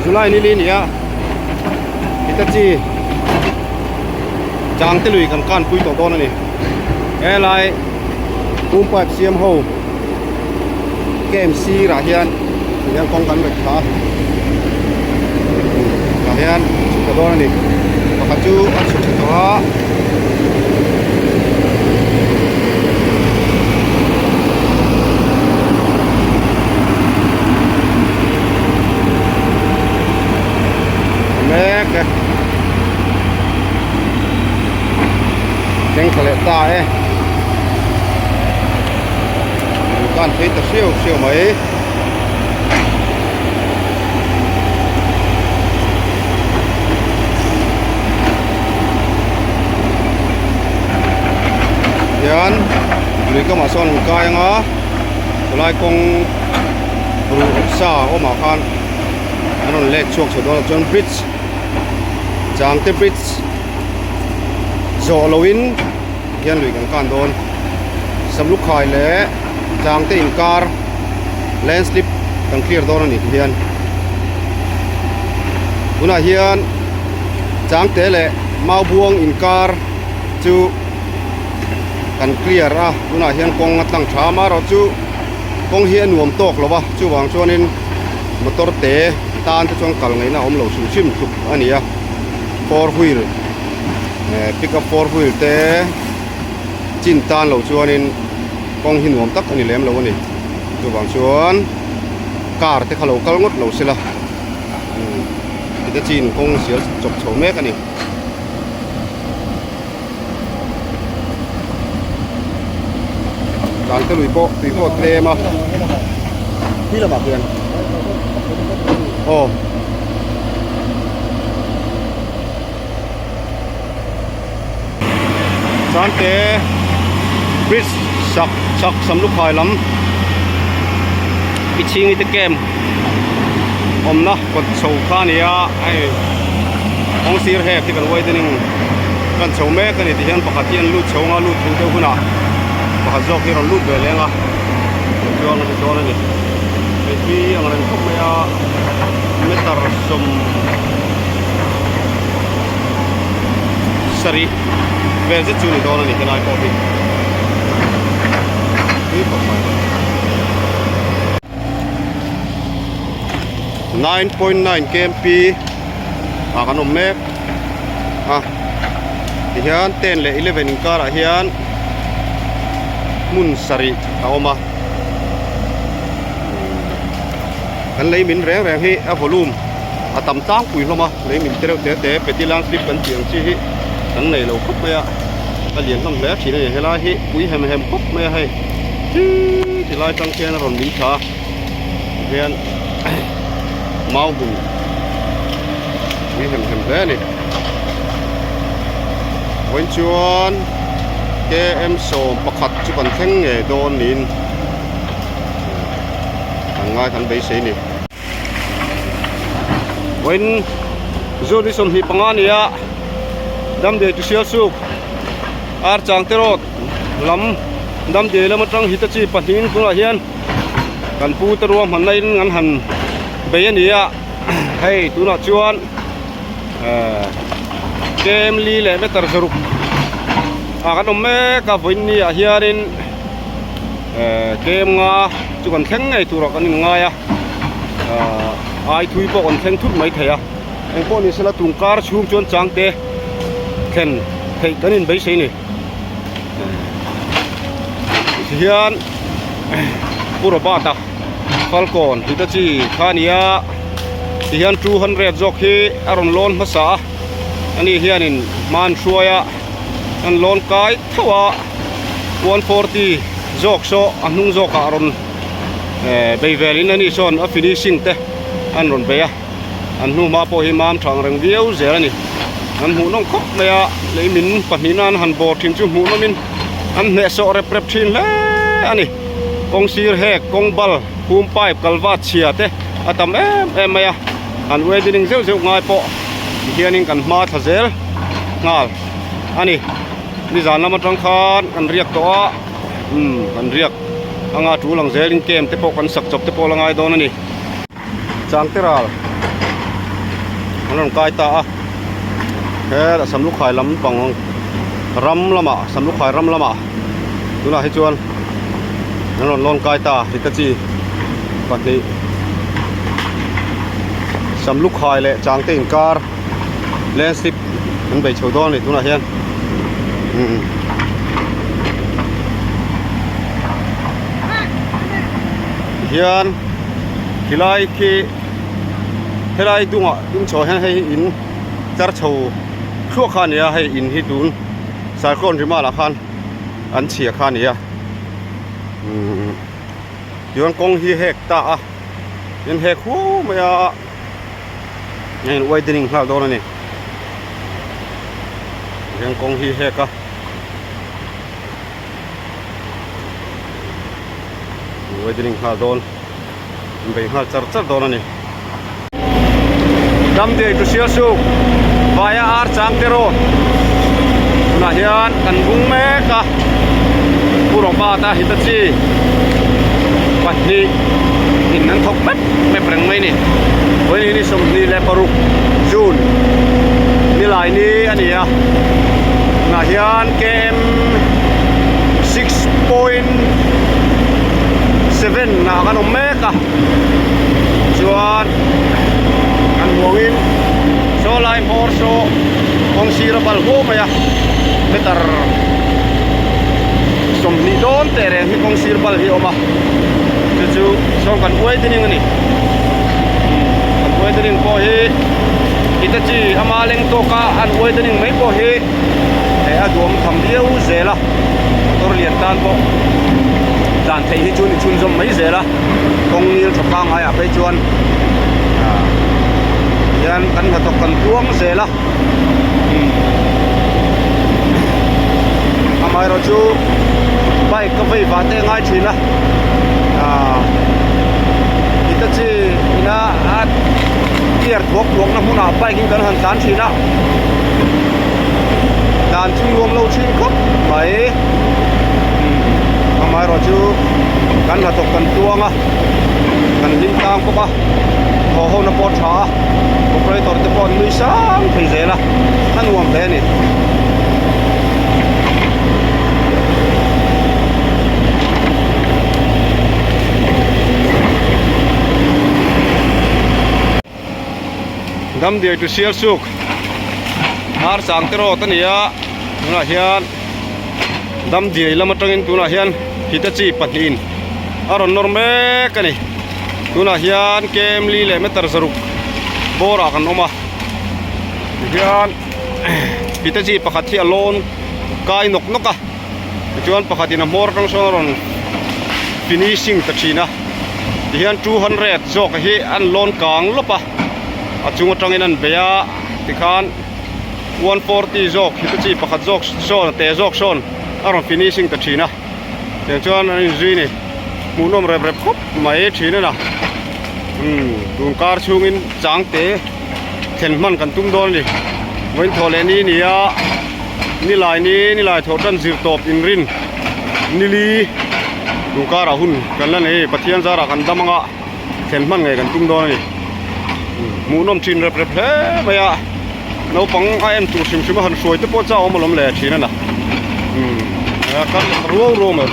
July ni li nia Hitachi Changte lui kan kan pui tawh dawn a ni helai pum pipe siam ho camp sirah hian tihian kawng kan rek thla a tah hian chhuk ta dawn a ni pakhat chu a chhuk thla tawh a. Mek e thleng thla leh ta e kan phei ta hriau hriau mai hian lui kamah sawn an kai anga chulai kawng ruh sa awmah khan an rawn let chhuak chho dawn a chuan bridge changte bridge zawh loin hian lui kan kan dawn samlukhai leh changte inkar landslip kan clear dawn a ni ti hian tunah hian changte leh maubuang inkar chu kan clear a tunah hian kawng a tlang tha amaherawhchu kawng hi a nuam tawk lo va chuvang chuanin motor te tan te chuan kal ngaihna a awm lo hrim hrim tluk a ni a four wheel eh pickup four wheel te chin tan lo chuanin kawng hi nuam tak a ni lem lo a ni chuvang chuan car te kha lo kal ngawt lo sela umm ti te chin kawng sial chawp chho mek a ni. Tlan te lui pawh tui pawh a tlem a khi lamah khian aw Changte bridge sak chhak Samlukhai lam Pichhingi te camp awmna kawt chho kha a ni a hei kawng sir hek hi kan widening kan chho mek a ni ti hian pakhat hi an lut chho anga lut thung deuh hunah pakhat zawk hi a rawn lut ve leng a chuan a ni dawn a ni hei hi ang reng khawp mai a meter sawm sarih vel zet chu a ni dawn a ni helai pawh hi tui khawp mai. 9.9 kmp ah kan awm mek a tihian 10 leh 11 inkarah hian hmun sarih a awm a kan lei min reng reng hi a volume a tam tlangpui hlawm a lei min te reuh te te peti lang slip kan tih ang chi hi kan nei lo khawp mai a a lian hlawm hle thin a ni helai hi pui hem hem khawp mai a hei tilai tang khian a rawn min thla a. Hian mau hmun pui hem hem hle a ni vawiin chuan km 11 chu kan thleng ngei dawn niin kan ngai kan beisei a ni vawiin zun ni 25 a ni a Damdiai tu sial suk ar changte road lam Damdiai lam atang Hitachi pahnihin tunah hian. Kan pu te ruahmanna in an han bei a ni a hei tunah chuan ehh kem li leh meter zaruk ah kan awm mek a vawiin ni ah hianin ehh kem nga chu kan thleng ngei turah kan inngai a ahh ai thui pawh kan thleng thut mai thei a engpawh ni sela tum kar chhung chuan changte thlen theih kan inbeisei a ni. Tihian Pu Robert-a Falcon Hitachi kha a ni a tihian 200 zawk hi a rawn lawn hmasa a ani hianin hma an hruai a an lawn kai tho a 140 zawk saw a hnung zawkah a rawn eh bei velin ani sawn a finishing te an rawn bei a. An hnu hma pawh hi mam thang reng viau zel a ni. An hmuh nawm khawp mai a, lei min pahnihna an han bawr thin chu hmuh nawmin an hnehsawh rep rep thin hle a ni. Kawng sir hek, kawng bal, hum pipe, kalvat chhia te a tam em em mai a, an wedding zeuh zeuh ngai pawh tihianin kan hma thla zel nghal a ni. Nizan lam atang khan kan riak tawh a, umm kan riak anga tul ang zelin camp te pawh kan sak chawp te pawh la ngai dawn a ni. Changte ral. an rawn kai ta a he samlukhai lampang ram lamah samlukhai ram lamah tunah hi chuan an rawn lawn kai ta hitachi pahnih samlukhai leh changte inkar landslip an bei chho dawn a ni tunah hian umm. Hian khilai khi helai dungah ding chho hian hei in tlar chho thluah kha a ni a hei in hi tun cyclone rimah lah khan an chhia kha a ni a umm tichuan kawng hi hek ta a in hek huau mai a hei widening nghal dawn a ni tihian kawng hi hek a. Wedding nghal dawn bei nghal char char dawn a ni. Damdiai tu sial suk vaia ar chang te rawh tunah hian kan bung mek a Pu Robert a Hitachi pahnih in an thawk mep mep reng mai a ni. Vawiin hi 26 June nilai ni a ni a tunah hian KM 6.7 ah kan awm mek a chuan kan huangin saw lai hmawr saw kawng sir a bal huau mai a meter 20 dawn teh reng hi kawng sir bal hi a awm a chu chu sawn kan uai te ning a ni kan uai te ning pawh hi Hitachi ama leng tawka an uai te ning mai pawh hi eh a duam tham viau zel a motor lian tan pawh tlan theih hi chu ni chhunzawm mai zel a kawng ngil tha pangngai ah phei chuan ah hian kan hnathawk kan tluang zel a amaherawh chu bike ka vei vah te a ngai thin a ah Hitachi ina a gear thuak thuak na hmunah bike in kan han tlan thin a. Dan chu nuam lo thin khawp mai amaherawh chu kan hnathawk kan tuang a kan hlim tlang bawk a thaw ho na pawh a tha a operator te pawh an nui sang thei zel a a nuam hle a ni. Damdiai tu sial suk ar chang te rawt a ni a tunah hian Damdiai lam atangin tunah hian Hitachi pahnihin a rawn nawr mek a ni tunah hian kem li leh meter zaruk bawrah kan awm a tihian Hitachi pakhat hi a lawn kai nawk nawk a tichuan pakhatin a hmawr atang sawn a rawn finishing ta thin a. Tihian 200 zawk hi an lawn kang lawp a a chung atangin an bei a tikhan 140 zawk hi te chi pakhat zawk sawn a te zawk sawn a rawn finishing ta thin a tiang chuan an inzui ni hmuhnawm rep rep khawp mai thin a na umm tun kar chhungin changte thlen hman kan tum dawn a ni vawiin thawh leh ni ni a nilai ni nilai thawh tan zir tawp inrin nili. Tun karah hun kan la nei Pathian zarah kan dam anga thlen hman ngei kan tum dawn a ni. Hmuhnawm thin rep rep hle mai a, naupang a en tur hrim hrim a han hruai te pawh chau awm alawm le thin a na. Umm a kal ruau ruau mai.